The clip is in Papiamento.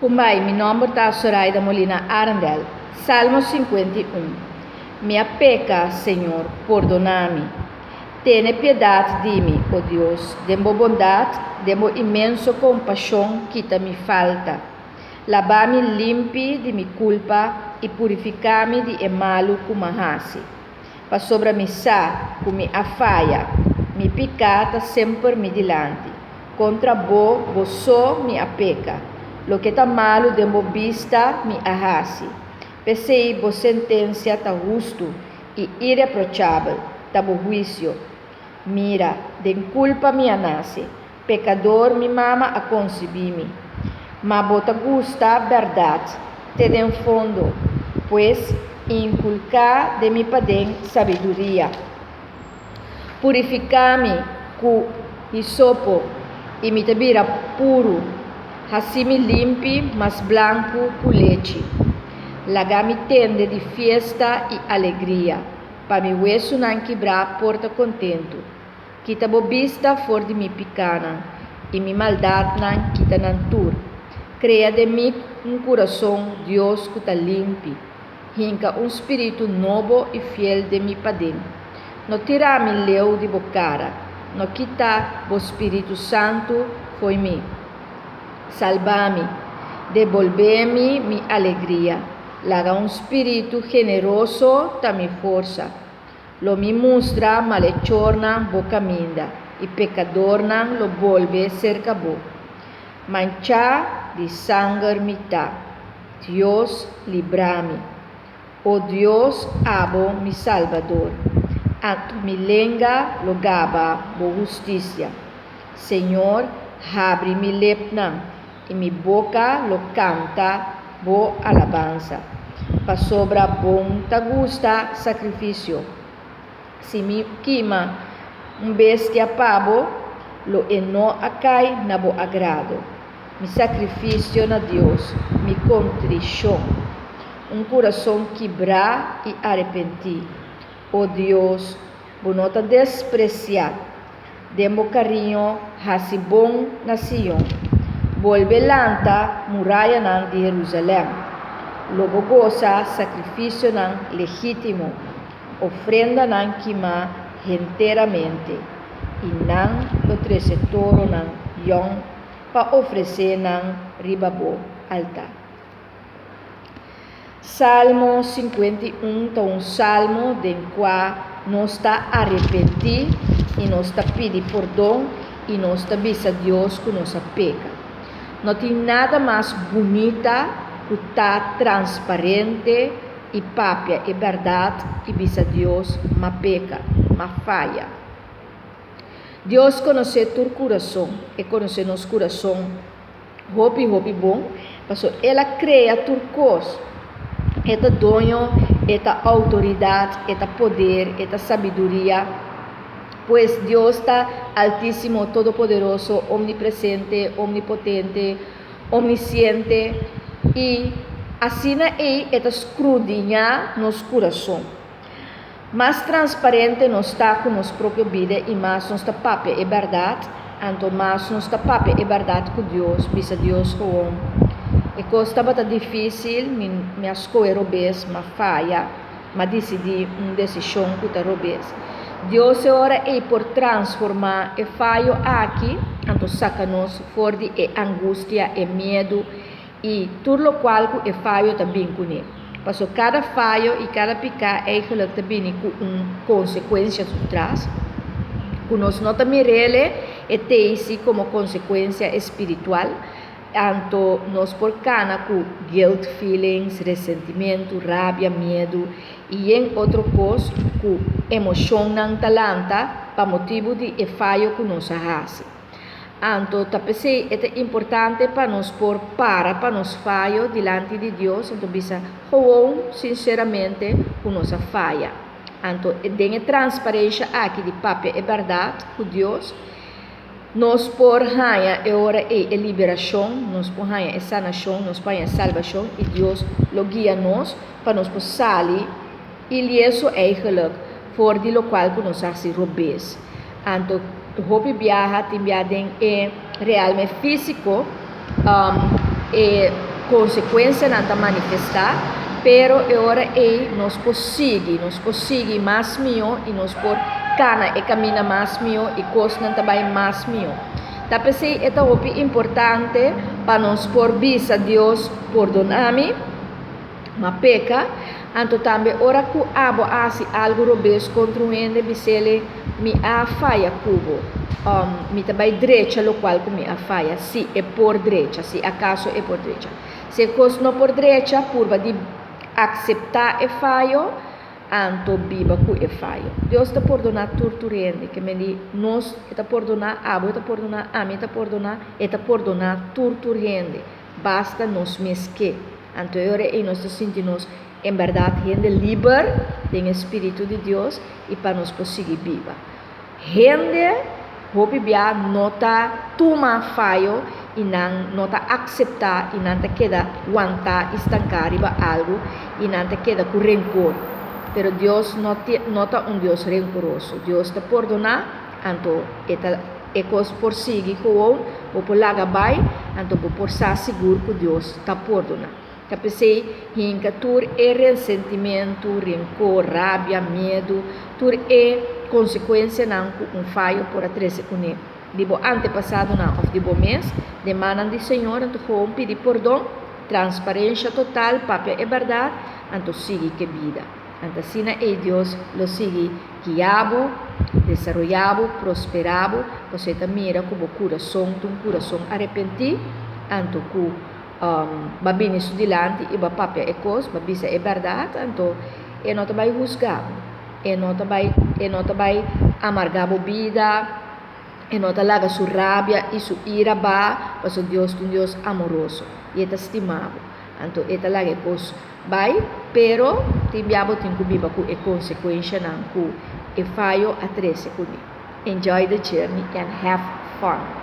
Kumbai, mi nomber ta Soraida Molina Arendel. Salmo 51. Mi a peka, Señor, pordoná mi. Tene piedat di mi, o Dios, den bo bondat, den bo inmenso kompashon kita mi falta. Laba mi limpi di mi kulpa i purifiká mi di e malu ku m'a hasi. Pasobra mi sa ku mi a faya, mi piká ta semper mi dilanti. Kontra bo, bo so mi a peka. Loke ta malu den bo bista mi a hasi. P'esei bo sentensia ta hustu i ireprochabel ta bo huisio. Mira, den kulpa mi a nase, pekador mi mama a konsibí mi. Ma bo ta gusta bèrdat te den fondo, pues inkulká den mi paden sabiduria. Purifiká mi ku hisopo, i mi ta bira puru, hasi mi limpi mas blanku ku lechi. Laga mi tende di fiesta i alegria, pa mi wesunan kibrá por ta kontentu. Kita bo bista for di mi pikánan, i mi maldatnan kita nan tur. Krea den mi un kurason, Dios, ku ta limpi. Hinka un spiritu nobo i fiel den mi paden. No tira mi leu di bo kara, no kita bo spiritu santu fo'i mi. Salba mi, debolbé mi mi alegria, laga un spiritu generoso ta mi forsa. Lo mi mustra malechornan bo kaminda, i pekadornan lo bolbe serka bo. Manchá di sanger mi ta. Dios, libra mi. O Dios, abo mi Salbador. Anto mi lenga lo gaba bo hustisia. Señor, habri mi lepnan, i mi boka lo kanta bo alabansa. Pasobra bon ta gusta sakrifisio. Si mi kima un bestia pa bo, lo e no a kai na bo agrado. Mi sakrifisio na Dios, mi kontrishon, un kurason kibrá i arepentí, o Dios, bo no ta despresiá. Den bo kariño hasi bon na Sion. Bolbe lanta murayanan di Herusalèm. Lo bo gosa sakrifisionan legítimo, ofrendanan kimá henteramente, i nan lo trese toronan yòn pa ofresé nan riba bo altá. Salmo 51 ta un salmo den kua nos ta arepentí i nos ta pidi pordon i nos ta bisa Dios ku nos a peka. No tin nada mas bunita ku ta transparente i papia e bèrdat i bisa Dios, M'a peka, m'a faya. Dios konosé tur kurason, e konosé nos kurason hopi hopi bon, pasobra El a krea tur kos. E ta doño, e ta outoridat, e ta poder, e ta sabiduria. Pues Dios ta Altísimo, Todopoderoso, Omnipresente, Omnipotente, Omnisiente, i asina ei e ta skrudiñá nos kurason. Mas transparente nos ta ku nos propio bida i mas nos ta papia e bèrdat, anto mas nos ta papia e bèrdat ku Dios, bisa Dios gewoon, E kos tabata difísil, mi mi a skohe robes, m'a faya, m'a disidí un desishon ku ta robes. Dios e ora ei por transformá e fayo aki, anto saka nos for di e angustia, e miedu, i tur lokual ku e fayo ta bin kuné. Paso kada fayo i kada piká eigenlik ta bini ku un konsekuensia su tras, ku nos no ta mir'ele e teisi komo konsekuensia espiritual, anto nos por kana ku guilt feelings, resentimentu, rabia, miedu i yen otro kos ku emoshonnan ta lanta pa motibu di e fayo ku nos a hasi. Anto ta p'esei e ta importante pa nos por para pa nos fayo dilanti di Dios, anto bisa gewoon sinseramente ku nos a faya. Anto den e transparensha aki di papia e bèrdat ku Dios, nos por haña e ora ei e liberashon, nos por haña e sanashon, nos por haña e salbashon i Dios lo guia nos pa nos por sali ileso eigenlijk for di lokual ku nos a hasi robes. Anto hopi biaha tin bia den e realme físiko, e Konsekuensianan ta manifestá, pero e ora ei nos por sigui, nos por sigui mas mihó i nos por kana e kaminda mas mihó i kosnan ta bai mas mihó. Ta p'esei e ta hopi importante pa nos por bisa Dios, Pordoná mi, m'a peka. Anto tambe ora ku abo a hasi algu robes kontra un hende, bis'el, Mi a faya ku bo. Mi ta bai drecha lokual ku mi a faya, si e por drecha, si akaso e por drecha. Si e kos no por drecha, purba di akseptá e fayo, anto biba ku e fayo. Dios ta pordoná tur tur hende, ke men di nos e ta pordoná, abo e ta pordoná, ami e ta pordoná, e ta pordoná tur tur hende, basta nos mes ke. Anto e ora ei nos ta sinti nos en bèrdat hende liber den e spiritu di Dios i pa nos por sigui biba. Hende hopi bia no ta tuma fayo i nan no ta akseptá i nan ta keda wantá i stanká riba algu i nan ta keda ku renkor. Pero Dios no no ta un Dios renkoroso. Dios ta pordoná, anto e ta e kos por sigui gewoon, bo por laga bai, anto bo por sa sigur ku Dios ta pordoná. Ta p'esei hinka tur e rensentimentu, renkor, rabia, miedu, tur e konsekuensianan ku un fayo por a trese kuné di bo antepasadonan òf di bo mes, den mannan di Señor, anto gewoon pidi pordon, transparensha total, papia e bèrdat, anto sigui k'e bida. Anto asina ei Dios lo sigui guia bo, desaroyá bo, prosperá bo, pasobra e ta mira ku bo kurason ta un kurason arepentí, anto ku. Ba bini su dilanti i ba papia e kos, ba bisa e bèrdat, anto e no ta bai husga bo, e no ta bai, e no ta bai amargá bo bida, e no ta laga su rabia i su ira ba, pasobra Dios ta un Dios amoroso i e ta stima bo. Anto e ta laga e kos bai, pero tin bia bo tin ku biba ku e konsekuenshanan ku e fayo a trese kuné. Enjoy the journey and have fun!